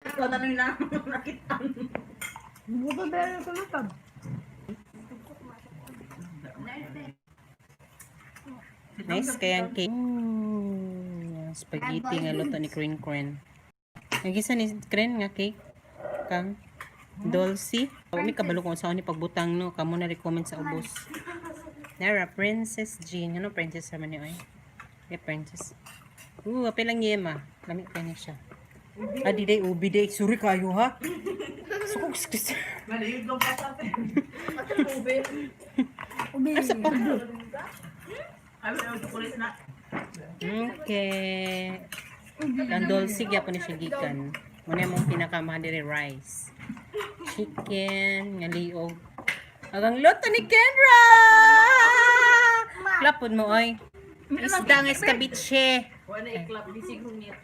Ikaw na lang nakita. Buto dahil sa lutad. Nice kayang cake. Ooh, spaghetti nga luto ni Krin Krin. Nagisa ni Krin nga cake. Kang Dolce. Umi kabalo kung saan ni pagbutang no. Kamo na recommend sa ubos. Nara, Princess Jean. Ano princess naman ni oy? Yeah, princess. Ooh, apil lang yema. Lami pa niya siya. Ah, di day, ubi day. Sorry kayo ha. Sukog, excuse. Maliyod lang pa sa atin. Asa pa? Ay, may chocolate na. Okay. Ang Dolce gyapon ni siya gikan. Muna mong pinakamahal diri rice. Chicken nga liog. Ag ang luto ni Kendra! Klapod mo oy. Isda nga escabeche. Wala na iklap, bisig hungit.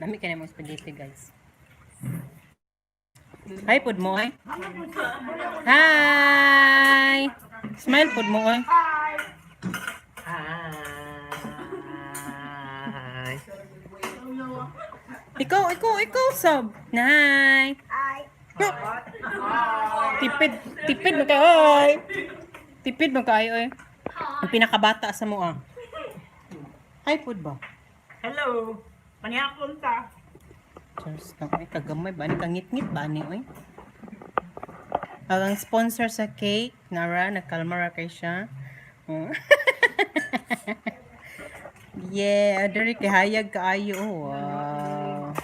Lami ka na mong spaghetti, guys. Hi pod mo oy. Hi! Smile pod mo oy. Hi. Ikaw, ikaw, ikaw, sab. Nay. Tipid, tipid mo kayo, oy. Tipid mo kayo, oy. Ang pinakabata sa mo, ah. Hi, food ba? Hello. Panihapon ta. Diyos na, ay, kagamay ba? Ni kangit-ngit ba ni, oy? Ang sponsor sa cake, Nara, nagkalma ra kay siya. Oh. Yeah, diri kay hayag kaayo. Oh, wow.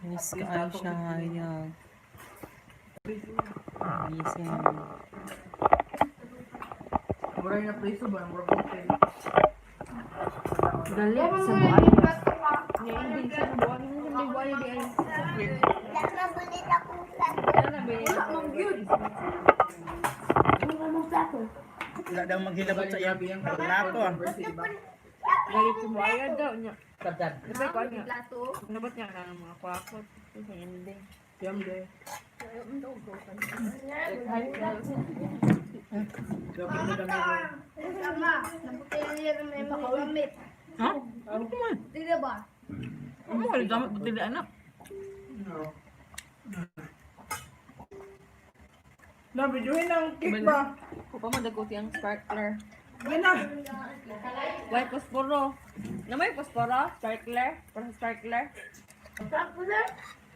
Miss kaayo siya hayag. Amazing. Mura na preso ba? Mura ko hotel. Galit sa buhay. Ngayon sa buhay. Hindi buhay di ay. Wala daw maghilabot sa iyang plato. ah. Galit sa buhay daw niya. Kadad. Dapat ko niya. Nabot niya ka ng mga kwakot. Sa hindi. Yam de. Ha? Ano ko man? Ano ko gamit butili anak? Na, videohin ang cake ba? Kupa mo daguti ang sparkler. Ay na. Why posporo? Na may posporo? Sparkler? Para sa sparkler?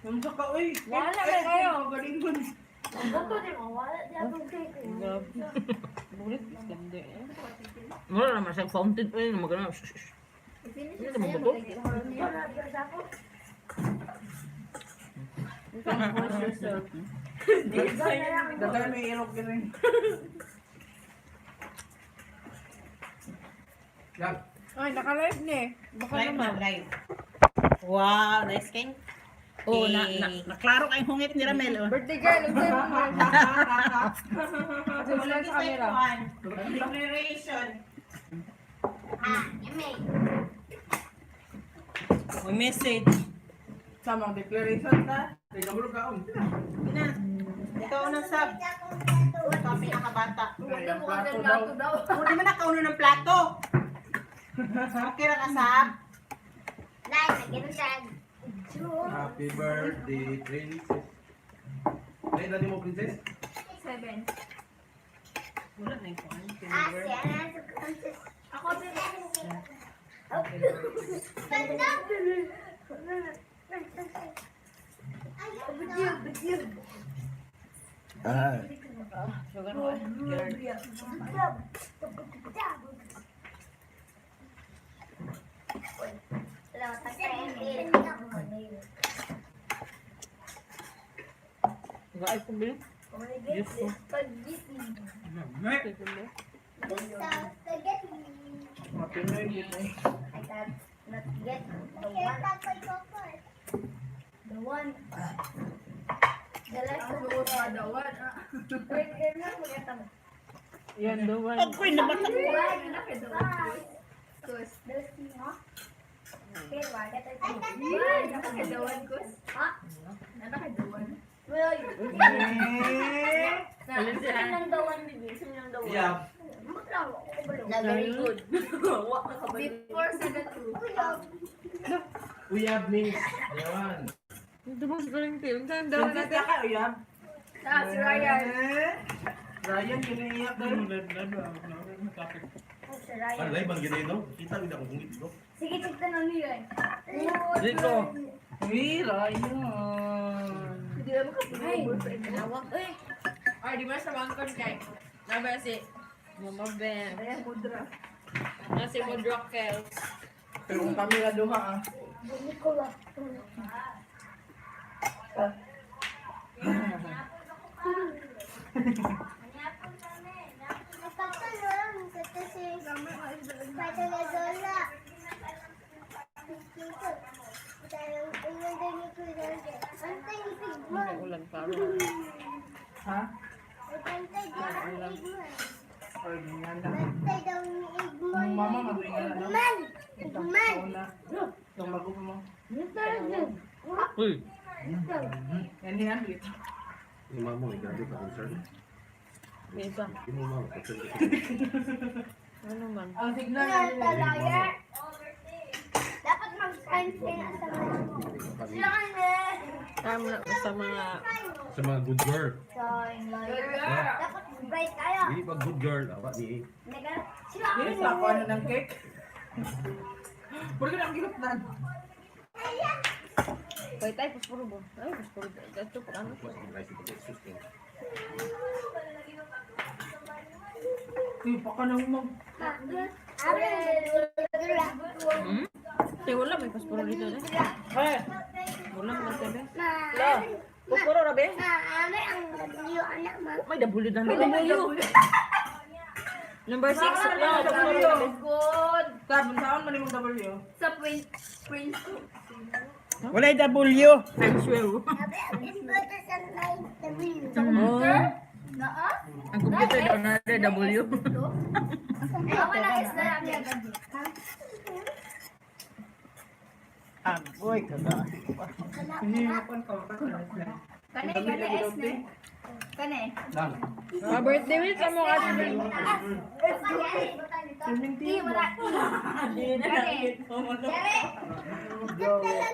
Namsa ka, uy. Wala na kayo. Magaling mo. Bulit ganda eh. Wala naman siya fountain oil na magana. Ano naman ba to? You can wash yourself. Dagay may ilok din. Ay, naka-live na eh. Baka naman. Live. Wow, nice cake. Oh, na, na, naklaro kay hungit ni Ramel. Oh. Birthday girl, ang sa'yo mo. Kasi wala sa camera. Declaration. May message. Samang declaration ta. Teka mo ka um. Ina, ikaw na sab. Ikaw ang pinakabata. Plato daw. Hindi man nakauno ng plato. Okay ra ka sab. Happy birthday, princess. Ay, dali mo, princess? Wala na yung kuan. Ah. Gaay ko bil. Diyos ko. Mapinoy yun eh. The one. The last one. The one. Wait, Yan, the one. Ako'y nabasa. Alin siya? Yeah. Na very good. Before 7-2. Uyab means yawan. Dumos ko rin kayo. Ang daw Princess natin. na ka, uyab. Ah, si Ryan. Eh, Ryan, yun ang iyak dahil. Si Ryan. Ano live ang ginay no? Kita gid ako kung ito. Sige, tignan na niya. Dito. Uy, Ryan. Ay, nawag eh. Ay, di ba sa bangkon kay? Naba si Mama Ben. Ayan, mudra. Na si Mudrockels. Pero kung kami na duha ah. Ulan pa. Ha? Or ganyan lang. Ang mama mag-ingat na. Igman! Una. Itong bago mo. Uy. Yan yan, dito. Yung mama mo, grabe ka concern. May iba. Yung mama, concern ka. Ano man. Ang signal na Liar! Dapat mag-sign sila sa mga. Sila ka Tama na sa mga Sa mga good girl. Sign liar. Dapat bright tayo. Hindi pa good girl. Awa ni. Sila Dili sa ako ano ng cake. Puro ka na ang gilupnan. Pwede tayo, paspuro ba? Ay, paspuro. Ito pa ano? Uy, baka na mag... Tay, wala may paspuro dito na. Eh. Wala man tayo. La. Pusporo ra be. Maami ang W anak ma. May W na. May W. Number 6. Ah, W. Good. Tab, saan man yung W? Sa prince prince. Walay W. Feng Shui. Oh. Naa? Ang computer daw na W. Ako na is na namin. Agoy kaga. Hihirapan ka. Kane kane S na. Kane. Lang. Ah, birthday wish sa mga ate. Di wala. Kane. Dere.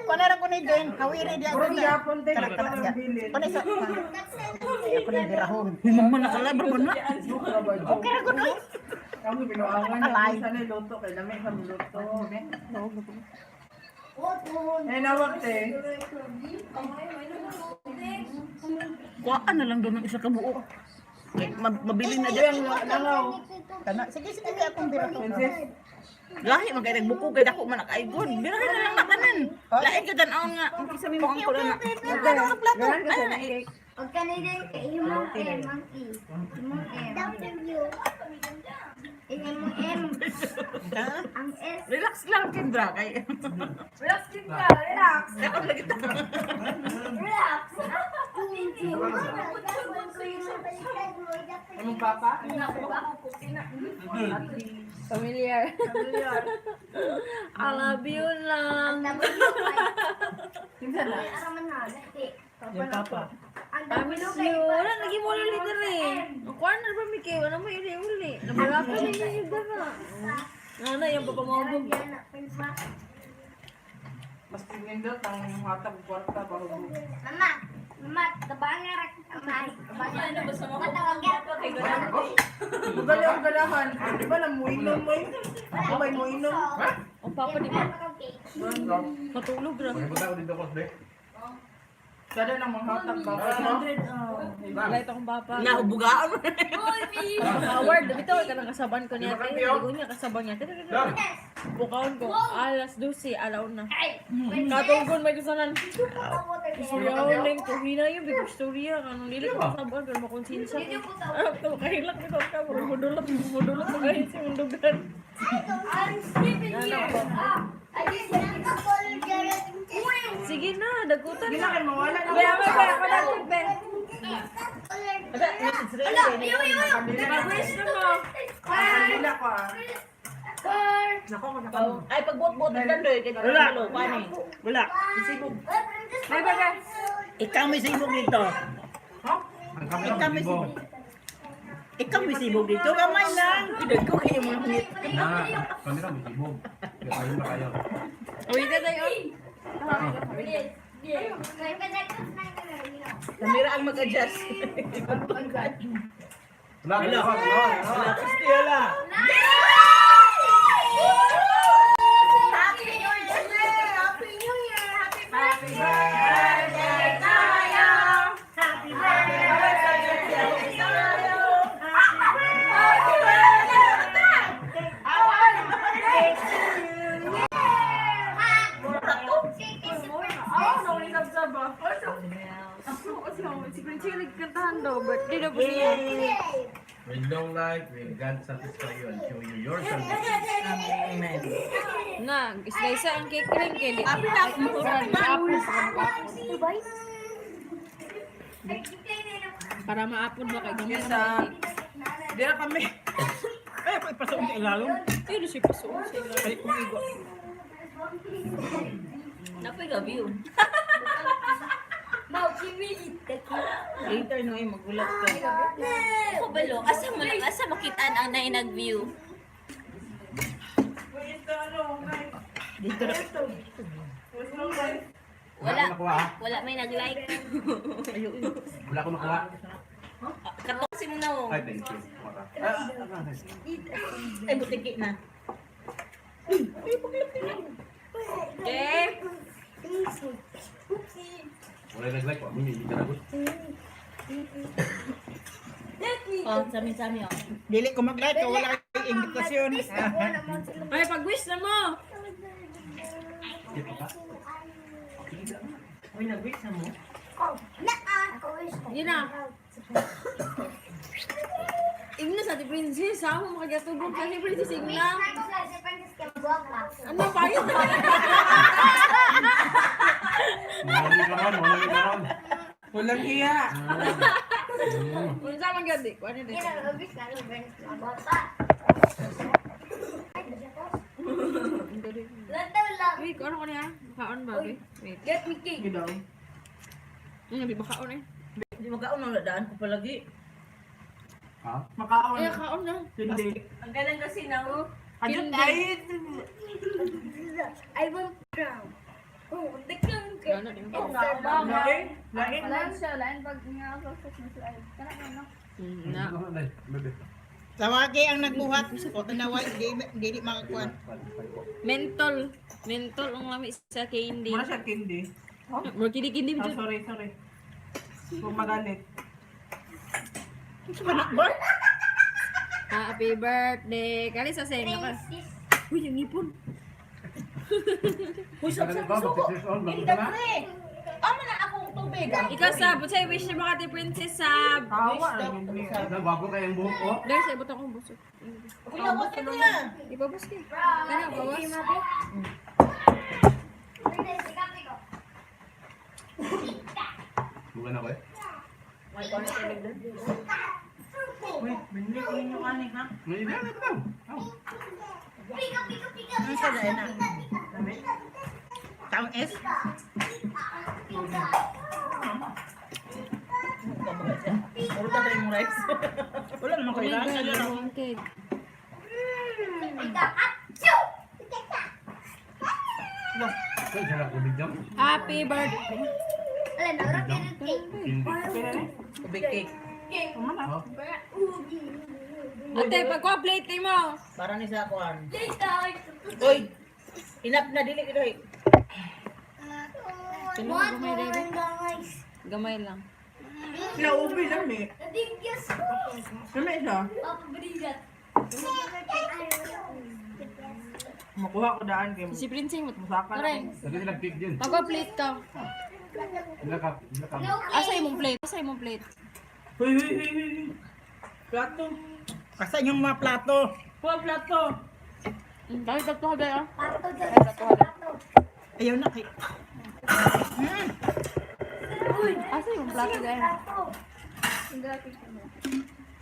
Kuno ra ko ni Den, hawiri diya Puro yapon tayo. Ikaw ang bilin. Kuno sa ako ni birahon. Mama nakalabra man na. Okay ra gud oy. Kamu binuangan. Alay. Sana luto. Kay lamay sa luto. Eh, nawag te. Kuhaan na lang doon ng isa ka buo. Kay mabili na diyan. Langaw. Kana sige sige di akong birahon. Princess. Lahi man kay nagbuko kay dako man nakaigon. Birahan na lang na tanan. Lahi ka tan-awon nga. Makisa mi mo ang kulo na. Ano ang plato? Ganan ka sa cake. Og kani din kay imong M ang E. Imong M. W. Imong M. Ang S. Relax lang Kendra kay. Relax din ka, relax. Ako lagi ta. Relax. Imong papa? Familiar. I love you lang. Kinsa na? Yung papa. I miss you. Wala, lagi mo ulit diri. Ang kuwan na ba, Miki? Wala mo uli-uli. Nabalaka na yun yung dara. Ano, yung papamabog. Mas pinindot ang hatag kwarta bago. Mama, mama, tabangan ra kamay. Tabangan. Matawagan. Bugali ang ganahan. Di ba na muinom mo eh? Ako may muinom. Ang papa, di ba? Matulog ra. Pakipunta ko dito ko, be. Sada ng mga hatag ba? Light akong papa. Nahubugaan mo. Howard, bitaw ka ng kasaban ko niya. Hindi ko niya kasaban niya. Lang. Bukaon ko. Alas 12, alaw na. Katungkon may kasalan. Istorya ko hina yung big istorya kanong dili ko kasaban pero makonsensya ko. Ah, to kahilak nito ka murag mudulot mudulot mo gayud sa mundugan. I'm sleeping here. Ah, I just Sige na, dagutan Hindi na na. kayo mawala na. Be, be, be, ako na, be. Ala, iyo, iyo, iyo. Mag-wish na mo. Kandila ko ah. Nako, magkakalo. Ay pagbuot-buot na dandoy kay wala. Paano? Wala. Be, be, be. Ikaw may sibog dito. Ang kamera Ikaw may mo. sibog. Ikaw may sibog dito, gamay lang. Pidag ko kayo mga ngit. Na, kami lang may sibog. Kaya kayo na kayo. Uy, na tayo. Kamera ang mag-adjust. Wala, wala, wala, wala. Stella. Happy New Year! Happy New Year! Happy birthday tayo! Happy birthday tayo! Happy birthday! Oh, nawala sabsab ah. Ako kasi ako, si Princess nagkantahan daw, birthday daw po niya. With long life, will God satisfy you and show you your salvation. Amen. Na, slice ang cake rin kay di. Happy na ako. Para maapod ba kay gamay Yes, na ah. cake. Di na kami. Ay, ako ipasuong sa ilalong. Ay, ano siya pasuon sa ila. Ay, kung igo. Napoy ka view. Later no, eh, magulat ka. Ako balo, asa mo lang, asa makitaan ang nainag view? Dito na. Wala. Wala akong nakuha, ha? Wala may nag-like. Wala akong nakuha. Katok si mo na oh. Ay, thank you. Wala. Ah, ah, ah. Ay, butiki na. Okay. Wala nag-like ko. Hindi ka nagot. Oh, sami-sami oh. Dili ko mag-like, wala kay invitasyon. Ay, pag-wish na mo. Dito ka? Uy, nag-wait na mo. Yun na. Igna sa ti Princess, ha? Mo makagatugong ka ni Princess Igna. Ano pa yun? Mahuli ka ron, mahuli ka ron. Walang iya. Unsa man gyud di? Kuan ni. Wait, kuan ko niya. Makaon ba? Wait. Wait. Get me cake. Gidaw. Di ba kaon eh? Di magkaon ang daan ko palagi. Ha? Makaon. Ay, kaon na. Hindi. Ang galang kasi na oh. Adjust ay. I want crown. Oh, the crown. Ano di ba? Lain. Lain. Na. Bebe. Tawagi ang nagbuhat o tanawa di di makakuan. Mentol. Mentol ang lami sa candy. Mura siya candy. Mura kindi-kindi Ah, jud. sorry, sorry. Huwag magalit. Happy birthday. Kali sa same ka. Uy, yung ngipon. Uy, Ba, sab suko. 6 years old, Hindi bago ka na? pre. Amo na akong tubig. Ikaw sab, unsay wish nimo ka ti Princess sab? Tawa. Ang Bago kayo ang buhok ko. Dahil sa ibot akong buso. Kuya, ko kuya. Ibabos ka. Kana bawas. Bukan ako eh. Uy, binili ko ninyo ani ha. May iba na ito. Oh. Ano sa dai na? Taong S? Puro ta kay mong rice. Wala naman Oh my kailangan. God, Ano lang. ang cake. Kaya siya lang kubig jam. Happy birthday. Hindi. Tubig cake. Oh. Ate, pagkuha plate mo. Para ni sa kuan. Uy. Inap na dili gid oy. Gamay dahil. Gamay lang. Naubi lang eh. Lami siya. Makuha ko daan kay Si Princess mo. Musaka. Aray, Lagi silang cake din. pagkuha plate ka. Sila ka, sila ka. Asa imong plate? Asa imong plate? Huy, huy, huy, huy. huy. Plato. Asa inyong mga plato? Kuha plato. Dahil tatlo ka ba? Ayaw na kay. Asa imong plato dahil?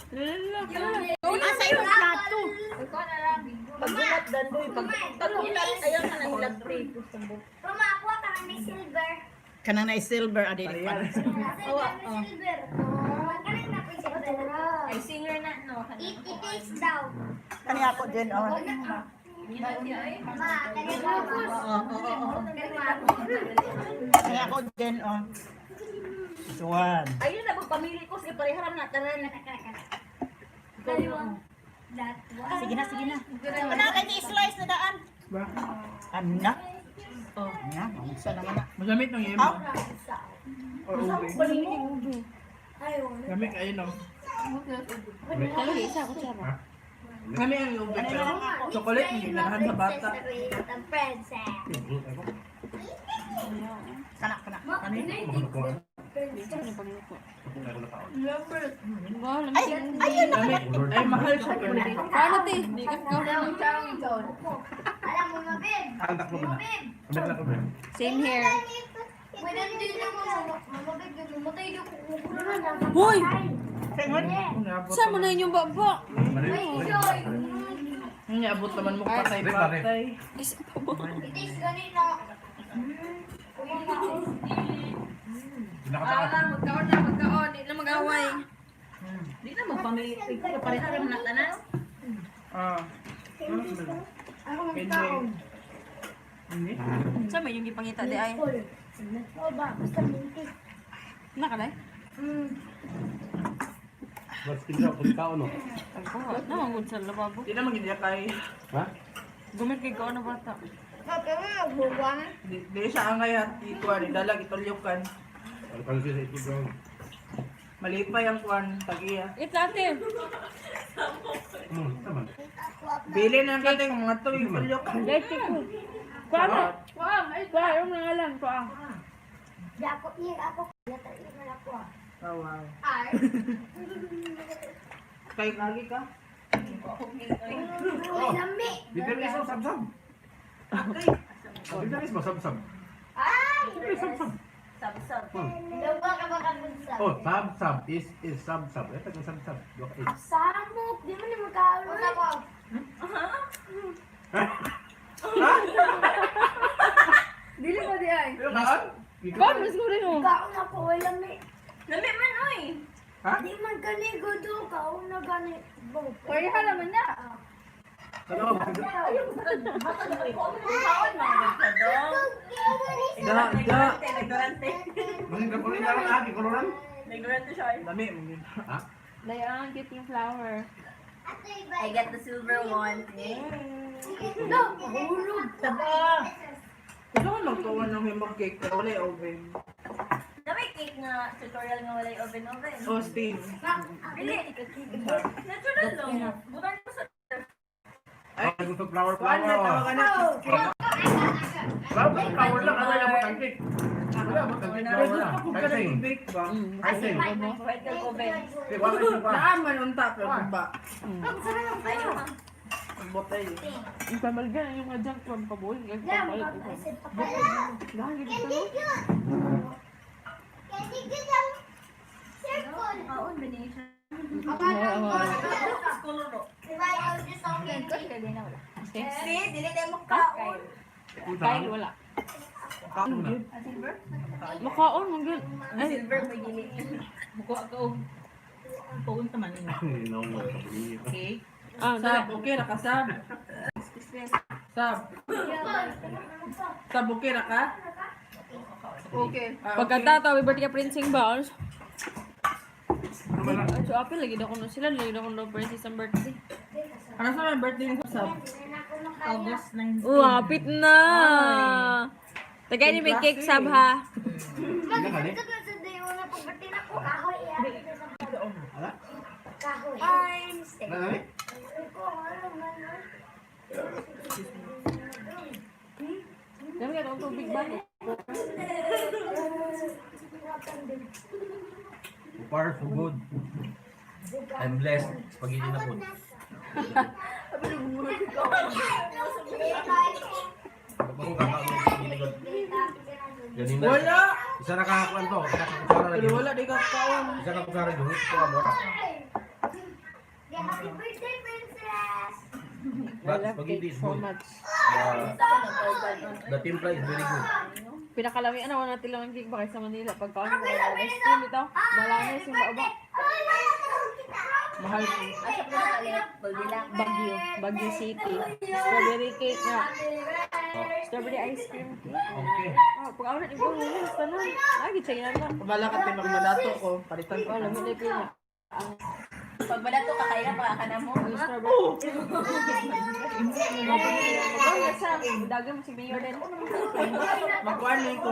Lala. Asa imong plato? Paggulat dandoy pag paggulat ayaw ka nang hilag pre. Kanang na silver adi di pa. Silver. Ay, singer na, no? It is daw. Kani ako din oh. Ma, kani ba? Oo. Kani ma. Kani ako din oh. One. Ayun na, pamili ko. Sige, pareharam na. Tanan. That one. Sige na, sige na. Wala kay ni slice na daan. Anak. Oh, na, unsa naman na. Magamit ng imo. Ah. Or ube. Gamit kayo no. Talo isa ko tsara. Kami ang ube pero chocolate ni ganahan sa bata. The princess. Kana kana. Kani. Wow, Ay, ayun na. Gamit. Ay mahal siya pero. Paano te? Di ka Alam mo, mabib. Ang taklo mo na. Mabib. Ang taklo mo na. Same here. Hoy! Pengon. Saan mo na inyong baba? Ang abot naman mo patay-patay. Isa pa ba? It is ganito. Pinakataas. Magkaon na, magkaon. Di na mag-away. Di na magpamili. Pareharam na tanan. Ah. Pwede. Hindi. Saan may yung gipangita di ay? O ba, basta minti. Nakalay? Mas kinsa kung tao no. Pagkuha. Namangod sa lababo. Di naman gid kay. Ha? Gumit kay kaon na bata. Di, di siya angay at ikuan, dalag itulyukan. Ano pa siya sa ito bro? Malipay ang kuan tag-iya. Eat natin. Tama. Bili na lang kating mga tuig tulyukan. Leche ko. Kuha na. Kuha. Kuha. Yung mga lang. Kuha. Di ako, iya ako. Yata, iya man ako. Oh, wow. R. Kay lagi ka. Uy, lami. Dito rin isang samsam. Dito rin isang samsam. Ay! Dito rin samsam. Sab-sab. Dawa ka ba kabunsa? Oh, samsam is samsam. Ito yung samsam. Dua ka is. Samok! Di mo na magkaroon. Una ko. Dili ba di ay? Pero kaan? Kuha. Mas ko rin oh. Kaon ako, uy, lami. Lami man, oy. Ha? Di man gani gudo, kaon na gani. Pareha naman na. Ano ba? Da, da. Nagdurante. Maging ka rin lang lagi koloran. Nagdurante siya. Lami mo yun. Ha? Dayan, cute yung flower. I get the silver one. No, mahulog. Taba. Gusto ko magtuwa ng himog cake pero wala yung oven. Dami cake nga tutorial nga walay oven oven. Oh, steam. Really? Natural lang. Butan ko sa Ay, gusto flower Kuan na flower. tawag na cheesecake. Flower flower lang ano lang ang cake. Wala mo tang cake Pero flower gusto lang. ko ka Icing. nag bake ba? Icing. white kag oven. Eh, wala siya pa. Naaman unta pero ba? Ayaw ka. Ang botay. Ang pamalga yung mga junk from Kabul. Lam, pag-isip pa pala. Lagi dito. Candy cute. Candy cute ang circle. Kaon ba niya siya? Diba, yung just ang candy? See, dili na mo kaon. Kahit wala. Makaon, manggil. Ay, Silver mo dili. Mukuha ka og puun ta man ina. Okay. ah, Sab, okay ra ka sab. Sab. Sab okay ra ka? Okay. Ah, okay. Pagkatataw, birthday ka princess ba? Ay, so apil lagi daw kuno sila, lagi daw kuno princess ang birthday. Ano sa may birthday ni Sab? August 19. Lapit na. Tagay ni may cake sab ha. Magkakot na sa day una pagbatin ako. Kahoy, eh. Kahoy. Ay, mistake. Ko, ano man, no? Dami ka tong tubig ba? Far so good. I'm blessed. Spaghetti na food. Bago ka Ganina. Wala. Isa na kakakuan to. Isa ka kutsara lagi. Pero wala di ka kaon. Isa ka kutsara yung ko amo. Yeah, happy birthday, princess! But spaghetti is So good. much. The timpla is very good. Pinakalami ano natin lang ang cake ba kaysa Manila pagkaon mo ice cream ito. Malanis yung baba. Mahal ko. Asa po na kalit? Goldilocks. Baguio. Baguio City. Strawberry cake nga. Strawberry ice cream cake. Okay. Ah, pag ako na ibang lunes tanan. Lagi siya na. Kabala ka timang madato ko. Palitan ko. Wala mo na kayo. Pag balato ka kaya pa ka na mo. Ang strawberry. Pag sa dagan mo si Mayor din. Magkuhan na ko.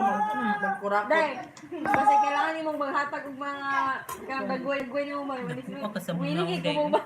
Magkurakot. Dai, kasi kailangan nimong maghatag og mga kanang dagway-dagway nimo man. Wa ka sa muna, Wili day. ko mo ba?